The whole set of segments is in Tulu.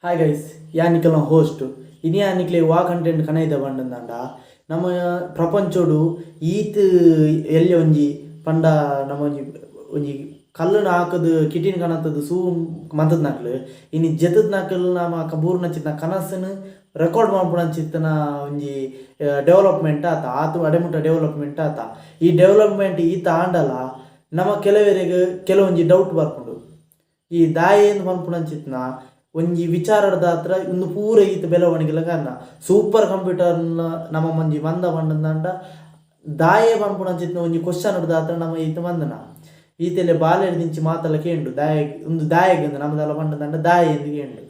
Hi guys, ಯಾನ್ ನಿಕಲ್ನ ಹೋಸ್ಟ್. ಇನಿ ಯಾನ್ ನಿಕ್ಲೆಗ್ ವಾ ಕಂಟೆಂಟ್ ಕನೈದ ಪಂಡ್ಂದಾಂಡ, ನಮ್ಮ ಪ್ರಪಂಚೊಡು ಈತ್ ಎಲ್ಯ ಒಂಜಿ ಪಂಡ ನಮ್ಮ ಒಂಜಿ ಒಂಜಿ ಕಲ್ಲುನ್ ಹಾಕುದು ಕಿಟಿನ್ ಕನತುದು ಸೂ ಮಂತುದ್ನಕ್ಲ್ ಇನಿ ಜೆತುದ್ನಕುಲ್ ನಮ ಬೂರ್ನಂಚಿತ್ತಿನ ಕನಸುನು ರೆಕಾರ್ಡ್ ಮನ್ಪುನಂಚಿತ್ತಿನ ಒಂಜಿ ಡೆವಲಪ್ಮೆಂಟ್ ಆತ ಆತ್ ಅಡೆಮುಟ್ಟ ಡೆವಲಪ್ಮೆಂಟ್ ಆತ. ಈ ಡೆವಲಪ್ಮೆಂಟ್ ಈತ್ ಆಂಡಲ ನಮ ಕೆಲವೆರೆಗ್ ಕೆಲವೊಂಜಿ ಡೌಟ್ ಬರ್ಪುಂಡು. ಈ ದಾಯೆಂದ್ ಪನ್ಪುನಂಚಿತ್ತಿನ ಒಂಜಿ ವಿಚಾರಡ್ದಾತ್ರ ಉಂದು ಪೂರ ಈತ್ ಬೆಳವಣಿಗೆಲ ಕಾರಣ. ಸೂಪರ್ ಕಂಪ್ಯೂಟರ್ನ್ ನಮ ಒಂಜಿ ಮಂದ ಪಂಡ್ಂದಾಂಡ ದಾಯೆ ಪನ್ಪುನಂಚಿತ್ತಿನ ಒಂಜಿ ಕ್ವಶನ್ ಡ್ದಾತ್ರ ನಮ ಈತ್ ಮಂದನ. ಈತೆಲೆ ಬಾಲೆಡ್ದಿಂಚಿ ಮಾತಲ ಕೇಂಡು ದಾಯೆಗ್ ಉಂದು ದಾಯೆಗ್ಂದ್ ನಮದಲ ಪಂಡ್ಂದಾಂಡ ದಾಯೆಂದ್ ಕೇಂಡು.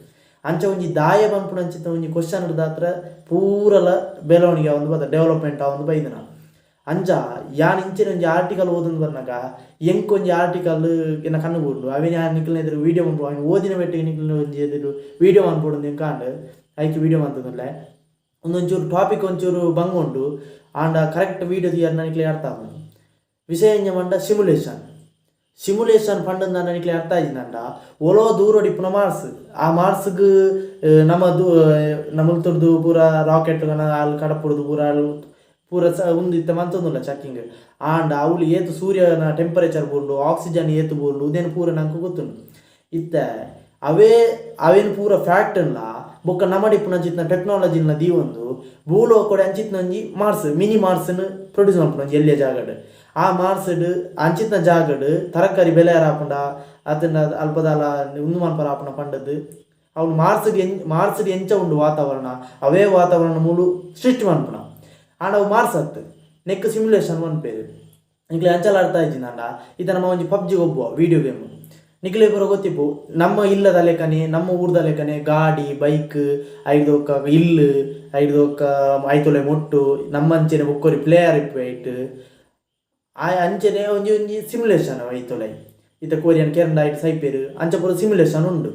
ಅಂಚ ಒಂಜಿ ದಾಯೆ ಪನ್ಪುನಂಚಿತ್ತಿನ ಒಂಜಿ ಕ್ವಶನ್ ಡ್ದಾತ್ರ ಪೂರಲ ಬೆಳವಣಿಗೆ ಆವೊಂದು ಬತ್ತ ಡೆವಲಪ್ಮೆಂಟ್ ಆವೊಂದು ಬೈದಿನ. ಅಂಚ ಯಾನ್ ಇಂಚಿನ ಒಂಜಿ ಆರ್ಟಿಕಲ್ ಓದೊಂದು ಬನ್ನಗ ಎಂಕ್ ಒಂಜಿ ಆರ್ಟಿಕಲ್ ಎನ್ನ ಕಣ್ಣು ಬೂರ್ಂಡು. ಅವೆನ್ ಯಾನ್ ನಿಕ್ಲೆನ ಎದುರು ವೀಡಿಯೋ ಮನ್ಪು ಅವೆನ್ ಓದಿನ ಬೆಟ್ಟಿಗೆ ನಿಕ್ಲೆನ ಒಂಜಿ ಎದುರು ವೀಡಿಯೋ ಮನ್ಪೊಡುಂದು ಎಂಕ್ ಆಂಡ್. ಐಕ್ ವೀಡಿಯೋ ಮಂತೊಂದುಲ್ಲೆ. ಉಂದೊಂಚೂರು ಟಾಪಿಕ್ ಒಂಚೂರು ಬಂಗ ಉಂಡು. ಆಂಡ ಕರೆಕ್ಟ್ ವೀಡಿಯೋ ತೂಯರ್ಡ ನಿಕ್ಲೆಗ್ ಅರ್ಥ ಆಪುಂಡು. ವಿಷಯ ಎಂಚ ಪಂಡ ಸಿಮ್ಯುಲೇಷನ್. ಸಿಮ್ಯುಲೇಷನ್ ಪಂಡಂದಾಂಡ ನಿಕ್ಲೆಗ್ ಅರ್ಥ ಆಯಿಜಿಂದಾಂಡ ಓಲೋ ದೂರಡ್ ಇಪ್ಪುನ ಮಾರ್ಸ್. ಆ ಮಾರ್ಸ್ಗ್ ನಮ ದೂ ನಮುಲ್ತುರ್ದು ಪೂರ ರಾಕೆಟ್ ಅಲ್ ಕಡಪುಡುದು ಪೂರ ಅಲ್ ಪೂರ ಉಂದು ಇತ್ತೆ ಮಂತೊಂದುಲ್ಲ ಚೆಕಿಂಗ್. ಆಂಡ ಅವುಲು ಏತ್ ಸೂರ್ಯನ ಟೆಂಪರೇಚರ್ ಬೂರುಂಡು, ಆಕ್ಸಿಜನ್ ಏತ್ ಬೂರುಂಡು ಉಂದೆನ್ ಪೂರ ನಂಕ್ ಗೊತ್ತುಂಡು. ಇತ್ತೆ ಅವೇ ಅವೆನ್ ಪೂರ ಫ್ಯಾಕ್ಟ್ನ್ಲ ಬೊಕ್ಕ ನಮಡ್ ಇಪ್ಪುನಂಚಿತ್ತಿನ ಟೆಕ್ನಾಲಜಿನ್ಲ ದೀವೊಂದು ಭೂಲೋಕೊಡೆ ಅಂಚಿತ್ತಿನ ಒಂಜಿ ಮಾರ್ಸ್, ಮಿನಿ ಮಾರ್ಸ್ನ್ ಪ್ರೊಡ್ಯೂಸ್ ಮಲ್ಪುನ ಒಂಜಿ ಎಲ್ಯ ಜಾಗಡ್. ಆ ಮಾರ್ಸ್ಡ್ ಅಂಚಿತ್ತಿನ ಜಾಗಡ್ ತರಕಾರಿ ಬೆಳೆಯರ ಆಪುಂಡ ಅತ್ತ್ಂಡ ಅಲ್ಪ ದಾಲ ಉಂದು ಮನ್ಪರ ಆಪುಂಡ ಪಂಡ್ದ್ ಅವುಲು ಮಾರ್ಸ್ಗ್ ಮಾರ್ಸ್ಡ್ ಎಂಚ ಉಂಡು ವಾತಾವರಣ ಅವೇ ವಾತಾವರಣ ಮೂಲು ಸೃಷ್ಟಿ ಮನ್ಪುನ. ಆಂಡ ಅವು ಮಾರ್ಸ್ ಅತ್ತ್. ನೆಕ್ಕ್ ಸಿಮ್ಯುಲೇಷನ್ ಪನ್ಪೆರ್. ನಿಕ್ಲೆ ಅಂಚಲ ಅರ್ಥ ಆಯಿಜಿಂದಾಂಡ ಇತ್ತೆ ನಮ ಒಂಜಿ ಪಬ್ಜಿ ಗೊಬ್ಬುವ ವಿಡಿಯೋ ಗೇಮ್. ನಿಕ್ಲೆಗ್ ಪೂರ ಗೊತ್ತಿಪ್ಪು ನಮ್ಮ ಇಲ್ಲದ ಲೆಕ್ಕನೆ ನಮ್ಮ ಊರ್ದ ಲೆಕ್ಕನೆ ಗಾಡಿ ಬೈಕ್ ಐಡ್ದ್ ಬೊಕ್ಕ ಇಲ್ಲ್ ಐಡ್ದ್ ಬೊಕ್ಕ ಐತೊಲೆ ಮೊಟ್ಟು ನಮ್ಮಂಚನೆ ಬೊಕ್ಕೊರಿ ಪ್ಲೇಯರ್ ಇಪ್ಪುವೆ ಐಟ್. ಆಯೆ ಅಂಚನೆ ಒಂಜಿ ಒಂಜಿ ಸಿಮ್ಯುಲೇಷನ್ ಐತೊಲೆ. ಇತ್ತೆ ಕೋರಿಯನ್ ಕೆರ್ಂಡ ಐಟ್ ಸೈಪೆರ್ ಅಂಚ ಪೂರ ಸಿಮ್ಯುಲೇಷನ್ ಉಂಡು.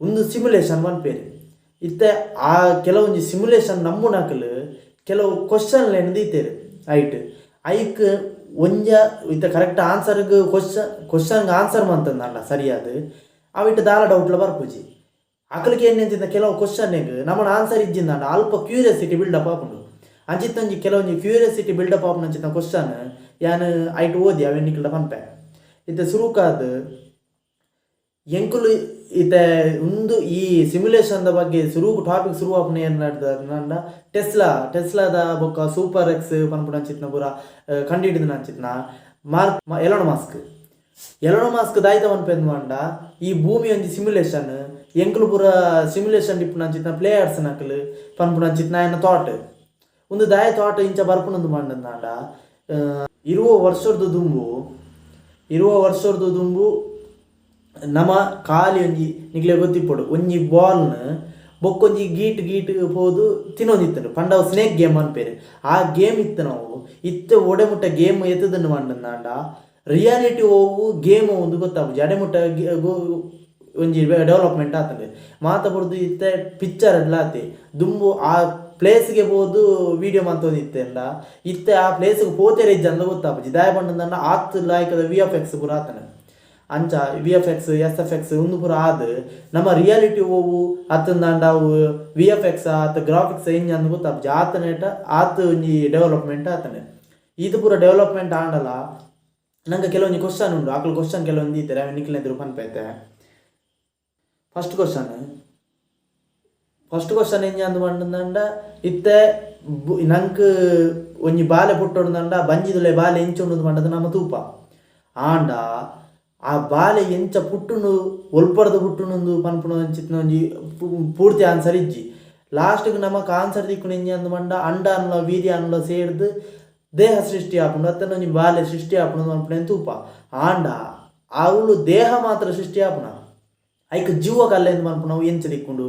ಉಂದು ಸಿಮ್ಯುಲೇಷನ್ ಪನ್ಪೆರ್. ಇತ್ತೆ ಆ ಕೆಲವೊಂಜಿ ಸಿಮ್ಯುಲೇಷನ್ ನಂಬುನಕುಲು ಕೆಲವು ಕ್ವಶನ್ ಲೆನ್ ದೀತೆರ್ ಐಟ್. ಐಕ್ ಒಂಜ ಇತ್ತೆ ಕರೆಕ್ಟ್ ಆನ್ಸರ್ ಗ್ ಕ್ವಶನ್ ಕ್ವಶನ್ ಗ್ ಆನ್ಸರ್ ಮಂತುಂದಾಂಡ ಸರಿಯಾದ್ ಅವೆಟ್ ದಾಲ ಡೌಟ್ ಲ ಬರ್ಪುಜಿ. ಅಕುಲು ಕೇಂಡಿನಂಚಿನ ಕೆಲವು ಕ್ವಶನ್ ಗ್ ನಮಡ ಆನ್ಸರ್ ಇಜ್ಜಿಂದಾಂಡ ಅಲ್ಪ curiosity build up ಆಪುಂಡು. ಅಂಚಿತ್ತೊಂಜಿ ಕೆಲವೊಂಜಿ curiosity build up ಆಪುನಂಚಿನ question ಯಾನ್ ಐಟ್ ಓದಿ ಅವೆನ್ ನಿಕಲ್ಡ ಪನ್ಪೆ. ಇತ್ತೆ ಸುರುಕಾದ್ ಎಂಕುಲು ಇತ್ತೆ ಉಂದು ಈ ಸಿಮ್ಯುಲೇಷನ್ ದ ಬಗ್ಗೆ ಸುರುಕು ಟಾಪಿಕ್ ಸುರು ಆಪುನ ಏನ್ ನಡ್ದ ಟೆಸ್ಲಾ ಟೆಸ್ಲಾದ ಬೊಕ್ಕ ಸೂಪರ್ ಎಕ್ಸ್ ಪನ್ಪುನಂಚಿತ್ತಿನ ಪೂರ ಕಂಡು ಹಿಡಿದಿನಂಚಿತ್ತಿನ mark Elon Musk. Elon Musk ದಾಯ್ತ ಪನ್ಪೆಂದ್ ಪಂಡ ಈ ಭೂಮಿ ಒಂಜಿ ಸಿಮ್ಯುಲೇಷನ್ ಎಂಕುಲು ಪೂರ ಸಿಮ್ಯುಲೇಷನ್ ಇಪ್ಪುನಂಚಿತ್ತಿನ ಪ್ಲೇಯರ್ಸ್ ನಕುಲು ಪನ್ಪುನಂಚಿತ್ತಿನ ಆಯನ ಥಾಟ್. ಉಂದು ದಾಯೆ ಥಾಟ್ ಇಂಚ ಬರ್ಪುನಂದು ಪಂಡಂದಾಂಡ ಇರುವ ವರ್ಷೊರ್ದು ದುಂಬು ಇರುವ ವರ್ಷೊರ್ದು ದುಂಬು ನಮ ಖಾಲಿ ಒಂಜಿ ನಿಕ್ಲೆಗ್ ಗೊತ್ತಿಪ್ಪೊಡು ಒಂಜಿ ಬಾಲ್ನ್ ಬೊಕ್ಕೊಂಜಿ ಗೀಟ್ ಗೀಟ್ ಪೋದು ತಿನೊಂದಿತ್ತ್ಂಡ್ ಪಂಡ ಅವು ಸ್ನೇಕ್ ಗೇಮ್ ಪನ್ಪೆರ್ ಆ ಗೇಮ್ ಇತ್ತಿನವು ಇತ್ತೆ ಓಡೆ ಮುಟ್ಟ ಗೇಮ್ ಎತ್ತುದುಂಡು ಪಂಡಂದಾಂಡ ರಿಯಾಲಿಟಿ ಒವು ಗೇಮ್ ಒವು ಇಂದ್ ಗೊತ್ತಾಪುಜಿ ಅಡೆ ಮುಟ್ಟ ಒಂಜಿ ಡೆವಲಪ್ಮೆಂಟ್ ಆತ್ಂಡ್ ಮಾತ ಬುಡ್ದು ಇತ್ತೆ ಪಿಕ್ಚರ್ ಡ್ಲಾ ಆತೆ ದುಂಬು ಆ ಪ್ಲೇಸ್ ಗೆ ಪೋದು ವೀಡಿಯೋ ಮಂತೊಂದಿತ್ತೆರ್ಂಡ ಇತ್ತೆ ಆ ಪ್ಲೇಸ್ ಗ್ ಪೋತೆರಾ ಇಜ್ಜಾಂದ್ ಗೊತ್ತಾಪುಜಿ ದಾಯೆ ಪಂಡಂದಾಂಡ ಆತ್ ಲಾಯ್ಕದ V F X ಪೂರ ಆತ್ಂಡ್. ಅಂಚ V F X, S F X ಉಂದು ಪೂರ ಆದ್ ನಮ್ಮ ರಿಯಾಲಿಟಿ ಒವು ಅತ್ತ್ಂದಾಂಡ ಅವು V F X ಅತ್ತ್ ಗ್ರಾಫಿಕ್ಸ್ ಎಂಚ ಅಂದ್ ಗೊತ್ತಾಪುಜಿ ಆತನೇಟ ಆತ್ ಒಂಜಿ ಡೆವಲಪ್ಮೆಂಟ್ ಆತ್ಂಡ್. ಈತ್ ಪೂರ ಡೆವಲಪ್ಮೆಂಟ್ ಆಂಡಲ ನಂಕ್ ಕೆಲವೊಂಜಿ ಕ್ವಶನ್ ಉಂಡು ಅಕುಲು ಕ್ವಶನ್ ಕೆಲವೊಂಜಿ ದೀತೆರ್ ಅವೆನ್ ನಿಕ್ಲೆನ ಎದುರು ಪನ್ಪೆ ಇತ್ತೆ. First question first question ಎಂಚ ಅಂದ್ ಪಂಡ್ಂಡ ಇತ್ತೆ ನಂಕ್ ಒಂಜಿ ಬಾಲೆ ಪುಟ್ಟೊಡುಂದಾಂಡ ಬಂಜಿದುಲೈ ಬಾಲೆ ಎಂಚ ಉಂಡು ಪಂಡ್ದ್ ನಮ ತೂಪ. ಆಂಡ ಆ ಬಾಲೆ ಎಂಚ ಪುಟ್ಟುಂಡು ಒಲ್ಪರ್ದ್ ಪುಟ್ಟುಂಡು ಪನ್ಪುನ ಅಂಚಿತ್ತಿನ ಒಂಜಿ ಪೂರ್ತಿ ಆನ್ಸರ್ ಇಜ್ಜಿ. ಲಾಸ್ಟ್ ಗ್ ನಮಕ್ ಆನ್ಸರ್ ತಿಕ್ಕುನ ಎಂಚ ಅಂದ್ ಪಂಡ ಅಂಡಾನ್ಲ ವೀರ್ಯಾನ್ಲ ಸೇರ್ದ್ ದೇಹ ಸೃಷ್ಟಿ ಆಪುಂಡು ಅತ್ತ್ಂಡ ಒಂಜಿ ಬಾಲೆ ಸೃಷ್ಟಿ ಆಪುಂಡು ಪನ್ಪುನೆನ್ ತೂಪ. ಆಂಡ ಅವುಲು ದೇಹ ಮಾತ್ರ ಸೃಷ್ಟಿ ಆಪುನ. ಐಕ್ ಜೀವ ಕಲ್ಲೆಂದ್ ಪನ್ಪುನವು ಎಂಚ ತಿಕ್ಕುಂಡು?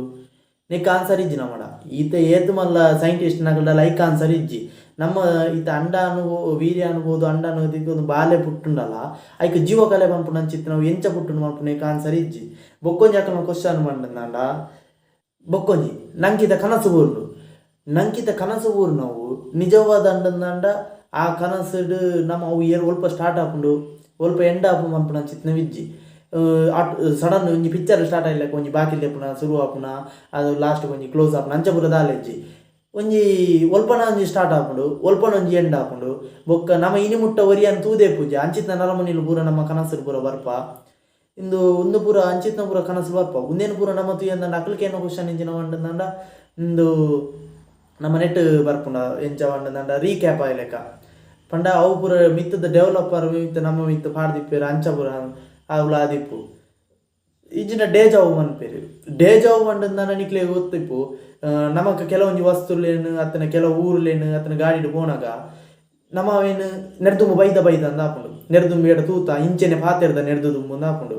ನೆಕ್ಕ್ ಆನ್ಸರ್ ಇಜ್ಜಿ ನಮಡ. ಈತೆ ಏತ್ ಮಲ್ಲ ಸೈಂಟಿಸ್ಟ್ ನಕಲ್ಡಲ ಐಕ್ ಆನ್ಸರ್ ಇಜ್ಜಿ. ನಮ್ಮ ಇತ್ತೆ ಅಂಡಾನು ವೀರ್ಯಾನು ಪೋದು ಅಂಡಾನು ತಿಕ್ಕೊಂದು ಬಾಲೆ ಪುಟ್ಟುಂಡಲ ಐಕ್ ಜೀವಕಲೆ ಪನ್ಪುನಂಚಿತ್ತಿನವು ಎಂಚ ಪುಟ್ಟುಂಡು ಪನ್ಪುನೆಕ್ ಆನ್ಸರ್ ಇಜ್ಜಿ. ಬೊಕ್ಕೊಂಜಿ ಅಕಲ್ನ ಕ್ವಶನ್ ಪಂಡ್ಂದಾಂಡ ಬೊಕ್ಕೊಂಜಿ ನಂಕಿದ ಕನಸು ಬೂರುಂಡು. ನಂಕಿತ ಕನಸು ಬೂರುನವು ನಿಜವಾದ ಅಂಡಂದಾಂಡ ಆ ಕನಸುಡು ನಮ ಅವು ಏರ್ ಒಲ್ಪ ಸ್ಟಾರ್ಟ್ ಆಪುಂಡು ಒಲ್ಪ ಎಂಡ್ ಆಪುಂಡು ಪನ್ಪುನಂಚಿತ್ತಿನವು ಇಜ್ಜಿ. ಸಡನ್ ಒಂಜಿ ಪಿಕ್ಚರ್ ಸ್ಟಾರ್ಟ್ ಆಯಿಲೆಕ್ಕ ಒಂಜಿ ಬಾಕಿಲ್ ದೆಪ್ಪುನ ಸುರು ಆಪುನ ಅದು ಲಾಸ್ಟ್ ಒಂಜಿ ಕ್ಲೋಸ್ ಆಪುನ ಅಂಚ ಪೂರ ದಾಲ ಇಜ್ಜಿ. ಒಂಜಿ ಒಲ್ಪನ ಒಂಜಿ ಸ್ಟಾರ್ಟ್ ಆಪುಂಡು, ಒಲ್ಪನ ಒಂಜಿ ಎಂಡ್ ಆಪುಂಡು. ಬೊಕ್ಕ ನಮ್ಮ ಇನಿ ಮುಟ್ಟ ಒರಿಯನ್ ತೂದೇ ಪೂಜೆ ಅಂಚಿತ್ನ ನರಮನಿಲು ಪೂರ ನಮ್ಮ ಕನಸು ಪೂರ ಬರ್ಪ. ಇಂದು ಉಂದು ಪೂರ ಅಂಚಿತ್ನ ಪೂರ ಕನಸು ಬರ್ಪ. ಉಂದೇನು ಪೂರ ನಮ್ಮ ತೂಯಂದಂಡ ಅಕ್ಲಕ್ಕೆ ಏನೋ ಕ್ವಶನ್ ಇಂಚಿನ ಪಂಡಂಡ ಇಂದು ನಮ್ಮ ನೆಟ್ ಬರ್ಪುಂಡ ಎಂಚ ಪಂಡಂಡ ರೀಕ್ಯಾಪ್ ಆಯ್ಲೆಕ್ಕ ಪಂಡ ಅವು ಪೂರ ಮಿತ್ತದ ಡೆವಲಪರ್ ಮಿತ್ತ ನಮ್ಮ ಮಿತ್ತ ಪಾಡ್ದಿಪ್ಪೇರು ಅಂಚ ಪೂರ ಅವುಲ ಆದಿಪ್ಪು. ಇಂಚಿನ ಡೇಜಾವು ಪನ್ಪೆರ್. ಡೇಜಾವು ಪಂಡಂದಾನ ನಿಕ್ಲೆಗ್ ಗೊತ್ತಿಪ್ಪು, ನಮಕ್ ಕೆಲವೊಂಜಿ ವಸ್ತುಲೇನು ಅತ್ತನ ಕೆಲವು ಊರುಲೇನು ಅತ್ತನ ಗಾಡಿಡ್ ಪೋನಗ ನಮ ಅವೇನು ನೆರ್ದುಂಬು ಬೈದ ಬೈದ ಅಂದ್ ಆಪುಂಡು. ನೆರ್ದುಂಬು ಎಡ ತೂತ ಇಂಚೆನೆ ಪಾತೆರ್ದ ನೆರ್ದು ದುಂಬು ಅಂದ್ ಆಪುಂಡು.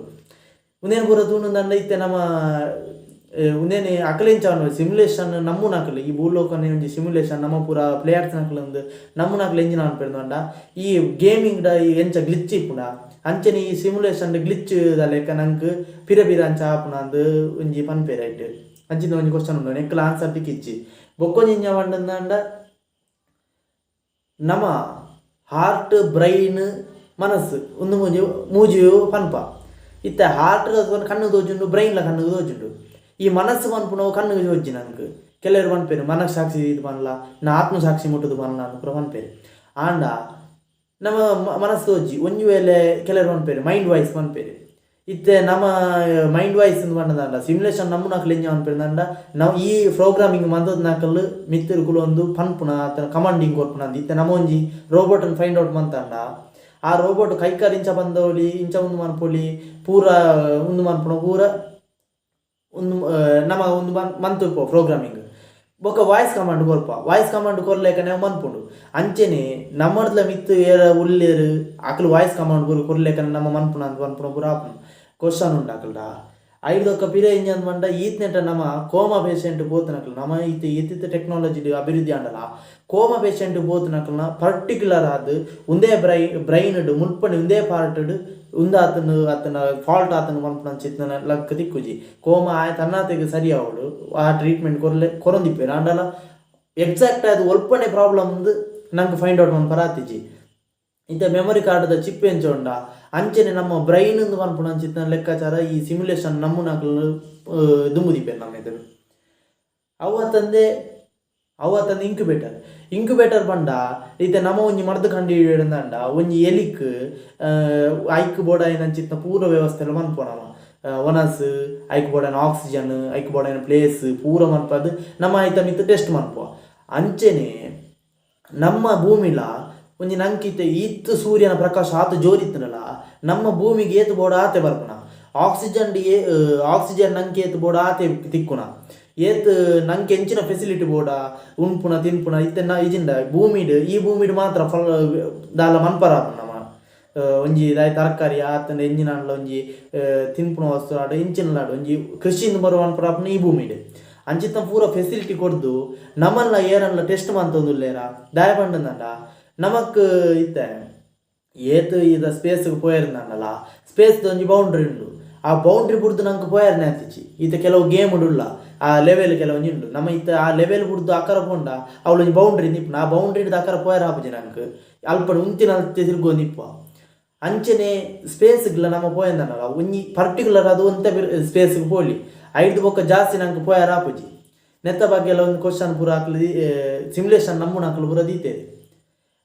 ಉಂದೇನು ಪೂರ ತೂನುಂದಂಡ ಇತ್ತೆ ನಮ್ಮ ಉಂದೇನೆ ಅಕಲೆಂಚ ಸಿಮ್ಯುಲೇಷನ್ ನಮ್ಮುನಕಲು ಈ ಭೂಲೋಕನೆ ಒಂಜಿ ಸಿಮ್ಯುಲೇಷನ್ ನಮ್ಮ ಪೂರ ಪ್ಲೇಯರ್ಸ್ ನಕಲಂದು ನಮ್ಮುನಕಲು ಎಂಜಿನ ಅನ್ಪೆರ್ದಂಡ ಈ ಗೇಮಿಂಗ್ ಡ ಈ ಎಂಚ ಗ್ಲಿಚ್ ಇಪ್ಪುಂಡ ಅಂಚನೆ ಈ ಸಿಮ್ಯುಲೇಷನ್ ಗ್ಲಿಚ್ ದ ಲೆಕ್ಕ ನಂಕ್ ಪಿರ ಪಿರ ಅಂಚ ಆಪುಂಡ ಅಂದ್ ಒಂಜಿ ಪನ್ಪೆರ್. ಐಟ್ ಅಂಚಿನ ಒಂಜಿ ಕ್ವಶನ್ ಉಂಡು, ನೆಕ್ಲ ಆನ್ಸರ್ ತಿಕ್ಕಿಜ್ಜಿ. ಬೊಕ್ಕೊಂಜಿ ಎಂಚ ಪಂಡಂದಾಂಡ ನಮ್ಮ ಹಾರ್ಟ್, ಬ್ರೈನ್, ಮನಸ್ಸು ಉಂದು ಮೂಜಿ ಮೂಜಿ ಪನ್ಪ. ಇತ್ತೆ ಹಾರ್ಟ್ ಕಣ್ಣು ತೋಜುಂಡು, ಬ್ರೈನ್ಲ ಕಣ್ಣು ತೋಜುಂಡು. ಈ ಮನಸ್ಸು ಪನ್ಪುನವು ಕಣ್ಣುಗೆ ತೋಜಿ ನಂಕ್. ಕೆಲವರು ಪನ್ಪೆರ್ ಮನಸ್ಸಾಕ್ಷಿ ಇದು ಪನ್ಲ, ನಾ ಆತ್ಮಸಾಕ್ಷಿ ಮುಟ್ಟುದು ಪನ್ಲ ಅಂದ್ ಪೂರ ಪನ್ಪೆರ್. ಆಂಡ ನಮ್ಮ ಮನಸ್ಸು ತೋಜಿ. ಒಂಜಿ ವೇಳೆ ಕೆಲವರು ಪನ್ಪೆರ್ ಮೈಂಡ್ ವಾಯ್ಸ್ ಪನ್ಪೆರ್. ಇತ್ತೆ ನಮ್ಮ ಮೈಂಡ್ ವಾಯ್ಸ್ ಇಂದ್ ಪಂಡದಾಂಡ ಸಿಮ್ಯುಲೇಷನ್ ನಮ್ಮನಕುಲು ಎಂಚ ಪನ್ಪೆರ್ ನಾವು ಈ ಪ್ರೋಗ್ರಾಮಿಂಗ್ ಮಂತದ್ನಕುಲು ಮಿತ್ತುರ್ ಕುಲೊಂದು ಪನ್ಪುನ ಅತ್ತ ಕಮಾಂಡಿಂಗ್ ಕೊರ್ಪುನ ಅಂದ್. ಇತ್ತೆ ನಮ್ಮ ಒಂಜಿ ರೋಬೋಟ್ ಫೈಂಡ್ ಔಟ್ ಮಂತಂಡ ಆ ರೋಬೋಟ್ ಕೈಕಾರ್ ಇಂಚ ಬಂದವಳಿ ಇಂಚ ಉಂದು ಮನ್ಪೊಲಿ ಪೂರ ಉಂದು ಮನ್ಪುನ ಪೂರ ಉಂದು ನಮ ಉಂದು ಮಂತುಪೊ ಪ್ರೋಗ್ರಾಮಿಂಗ್. ಬೊಕ್ಕ ವಾಯ್ಸ್ ಕಮಾಂಡ್ ಕೊರ್ಪ, ವಾಯ್ಸ್ ಕಮಾಂಡ್ ಕೊರ್ಲೆಕನೆ ಅವು ಮನ್ಪುಂಡು. ಅಂಚೆನೆ ನಮ್ಮರ್ದ್ಲ ಮಿತ್ತ್ ಏರ ಉಲ್ಲೆರ್, ಅಕುಲು ವಾಯ್ಸ್ ಕಮಾಂಡ್ ಪೂರ ಕೊರ್ಲೆಕನೆ ನಮ್ಮ ಮನ್ಪುನ ಅಂದ್ ಪನ್ಪುನ ಪೂರ ಆಪುಂಡು. ಕ್ವಶನ್ ಉಂಡು ಅಕಲ್ಡ. ಐಡ್ದೊಕ್ಕ ಪಿರ ಎಂಚ ಅಂದ್ ಪಂಡ ಈತ್ನೆಟ ನಮ ಕೋಮಾ ಪೇಷೆಂಟ್ ಪೋತುನಕುಲು ನಮ ಇತ್ತೆ ಇತ್ತಿತ್ತ ಟೆಕ್ನಾಲಜಿ ಅಭಿವೃದ್ಧಿ ಆಂಡಲ ಕೋಮಾ ಪೇಷೆಂಟ್ ಪೋತುನಕಲ್ನ ಪರ್ಟಿಕ್ಯುಲರ್ ಆದ್ ಉಂದೇ ಬ್ರೈನ್ ಡ್ ಮುಲ್ಪನೆ ಉಂದೇ ಪಾರ್ಟ್ ಡ್ ಉಂದಾತುಂಡು ಅತ್ತಂಡ ಫಾಲ್ಟ್ ಆತುಂಡು ಪನ್ಪುನಂಚಿತ್ತಿನ ಲಕ್ ತಿಕ್ಕುಜಿ. ಕೋಮಾ ಆಯೆ ತನ್ನಾತೆಗ್ ಸರಿ ಆವೊಡು, ಆ ಟ್ರೀಟ್ಮೆಂಟ್ ಕೊರ್ಲೆ ಕೊರೊಂದಿಪ್ಪೆರ್. ಆಂಡಲ ಎಕ್ಸಾಕ್ಟ್ ಆದ್ ಒಲ್ಪನೆ ಪ್ರಾಬ್ಲಮ್ ಅಂದ್ ನಂಕ್ ಫೈಂಡ್ ಔಟ್ ಮನ್ಪರ ಆತಿಜಿ. ಇತ್ತೆ ಮೆಮೊರಿ ಕಾರ್ಡ್ ದ ಚಿಪ್ ಎಂಚ ಉಂಡ ಅಂಚನೆ ನಮ್ಮ ಬ್ರೈನ್ ಇಂದ್ ಪನ್ಪುನಂಚಿತ್ತಿನ ಲೆಕ್ಕಾಚಾರ ಈ ಸಿಮ್ಯುಲೇಷನ್ ನಮ್ಮುನಕುಲು ದುಂಬು ದೀಪೆರ್ ನಮ್ಮ ಎದುರು. ಅವು ಅತ್ತಂದೆ ಅವು ಅತ್ತಂದೆ ಇಂಕ್ಯುಬೇಟರ್. ಇಂಕ್ಯುಬೇಟರ್ ಪಂಡ ಇತ್ತೆ ನಮ ಒಂಜಿ ಮರ್ದ್ ಕಂಡು ಒಂಜಿ ಎಲಿಕ್ ಐಕ್ ಬೋಡಾಯಿನಂಚಿತ್ತಿನ ಪೂರ ವ್ಯವಸ್ಥೆ ಮನ್ಪುವ ನಮ. ವನಸ್, ಐಕ್ ಬೋಡಾಯಿನ ಆಕ್ಸಿಜನ್, ಐಕ್ ಬೋಡಾಯಿನ ಪ್ಲೇಸ್ ಪೂರ ಮನ್ಪದ್ ನಮ ಐತ ಮಿತ್ತ್ ಟೆಸ್ಟ್ ಮನ್ಪುವ. ಅಂಚನೆ ನಮ್ಮ ಭೂಮಿಲ ಒಂಜಿ ನಂಕ್ ಇತ್ತೆ ಈತ್ ಸೂರ್ಯನ ಪ್ರಕಾಶ ಆತ್ ಜೋರು ಇತ್ತ್ಂಡಲ ನಮ್ಮ ಭೂಮಿಗೆ ಏತ್ ಬೋಡ ಆತೆ ಬರ್ಪುನ ಆಕ್ಸಿಜನ್, ಆಕ್ಸಿಜನ್ ನಂಕ್ ಏತ್ ಬೋಡ ಆತೆ ತಿಕ್ಕುನ, ಏತ್ ನಂಕ್ ಎಂಚಿನ ಫೆಸಿಲಿಟಿ ಬೋಡ ಉನ್ಪುನ ತಿನ್ಪುನ. ಇತ್ತೆ ನ ಇಜಿಂಡ ಭೂಮಿಡ್ ಈ ಭೂಮಿಡ್ ಮಾತ್ರ ಫಲ ದಾಲ ಮನ್ಪರ ಆಪುಂಡು. ನಮ ಒಂಜಿ ದಾಯಿ ತರಕಾರಿ ಆತ್ಂಡ ಎಂಚಿನಾಂಡಲ ಒಂಜಿ ತಿನ್ಪುನ ವಸ್ತು ಆಡ್ ಎಂಚಿನಲ ಒಂಜಿ ಕೃಷಿಯಿಂದ ಬರುವ ಮನ್ಪರ ಆಪುನ ಈ ಭೂಮಿಡ್. ಅಂಚಿತ್ತ ಪೂರ ಫೆಸಿಲಿಟಿ ಕೊರ್ದು ನಮಲ್ಲ ಏರನ್ಲ ಟೆಸ್ಟ್ ಮಂತೊಂದುಲ್ಲೇರ? ದಾಯೆ ಪಂಡಂಡ ನಮಕ್ ಇತ್ತೆ ಏತ್ ಇದ ಸ್ಪೇಸ್ ಪೋಯೆರ್ಂದಾಂಡಲ ಸ್ಪೇಸ್ ಒಂಜಿ ಬೌಂಡ್ರಿ ಉಂಡು. ಆ ಬೌಂಡ್ರಿ ಬುಡ್ದು ನಂಕ್ ಪೋಯೆರ್ನೆ ಆತಿಜಿ. ಇತ್ತೆ ಕೆಲವು ಗೇಮ್ ಉಲ್ಲ, ಆ ಲೆವೆಲ್ ಕೆಲವೊಂಜಿ ಉಂಡು. ನಮ್ಮ ಇತ್ತೆ ಆ ಲೆವೆಲ್ ಬುಡ್ದು ಅಕರ ಪೋಂಡ ಅವ್ಲೊಂಜಿ ಬೌಂಡ್ರಿ ನಿಪ್ಪುಂಡು. ಆ ಬೌಂಡ್ರಿ ಅಕರ ಪೋಯೆರ್ ಆಪುಜಿ ನಂಕ್, ಅಲ್ಪ ಉಂತಿನಲ್ತೆ ತಿರ್ಗೊಂದಿಪ್ಪುವ. ಅಂಚನೆ ಸ್ಪೇಸ್ಗ್ಲ ನಮ ಪೋಯೆಂದಾಂಡಲ ಒಂಜಿ ಪರ್ಟಿಕ್ಯುಲರ್ ಅದು ಒಂತೆ ಸ್ಪೇಸ್ಗ್ ಪೋಲಿ, ಐಡ್ದ್ ಬೊಕ್ಕ ಜಾಸ್ತಿ ನಂಕ್ ಪೋಯೆರ್ ಆಪುಜಿ. ನೆತ್ತ ಬಗ್ಗೆ ಎಲ್ಲ ಒಂದು ಕ್ವಶನ್ ಪೂರ ಅಕ್ಲು ಸಿಮ್ಯುಲೇಷನ್ ನಮ್ಮುನಕುಲು ಪೂರ ದೀತೆರ್.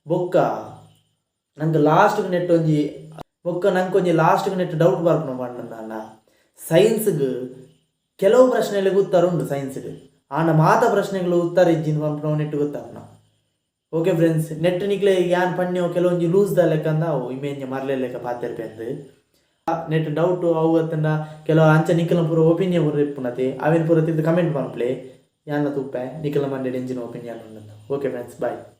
ಬೊಕ್ಕ ನಂಕ್ ಲಾಸ್ಟ್ ನೆಟ್ ಒಂಜಿ ಬೊಕ್ಕ ನಂಕ್ ಒಂಜಿ ಲಾಸ್ಟ್ ನೆಟ್ ಡೌಟ್ ಬರ್ಪುನ ಪಂಡಂದಾಂಡ ಸೈನ್ಸ್ಗ್ ಕೆಲವು ಪ್ರಶ್ನೆಗಳಿಗೆ ಉತ್ತರ ಉಂಡು ಸೈನ್ಸ್ಡ್, ಆಂಡ ಮಾತ ಪ್ರಶ್ನೆಗಳು ಉತ್ತರ ಇಜ್ಜಿಂದ್ ಪನ್ಪುನವು ನೆಟ್ ಗೊತ್ತಾಪುನ. ಓಕೆ ಫ್ರೆಂಡ್ಸ್, ನೆಟ್ ನಿಕ್ಲೆ ಯಾನ್ ಪಣ್ಯೋ ಕೆಲವೊಂಜಿ ಲೂಸ್ ದ ಲೆಕ್ಕ ಅವು ಇಮೇಂಜ ಮರ್ಲೆ ಲೆಕ್ಕ ಪಾತೆರ್ಪೆಂದು ನೆಟ್ ಡೌಟ್ ಅವು ಅತ್ತಂಡ ಕೆಲವು ಅಂಚ ನಿಕಲ್ನ ಪೂರ ಒಪಿನಿಯನ್ ಪೂರ ಇಪ್ಪುನತೆ ಅವೆನ್ ಪೂರ ತಿರ್ತ್ ಕಮೆಂಟ್ ಮನ್ಪುಲೆ. ಯಾನ್ಲ ತೂಪೆ ನಿಕಲ್ನ ಮಂಡೆಡ್ ಎಂಚಿನ ಒಪಿನಿಯನ್ ಉಂಡು. Okay friends, bye.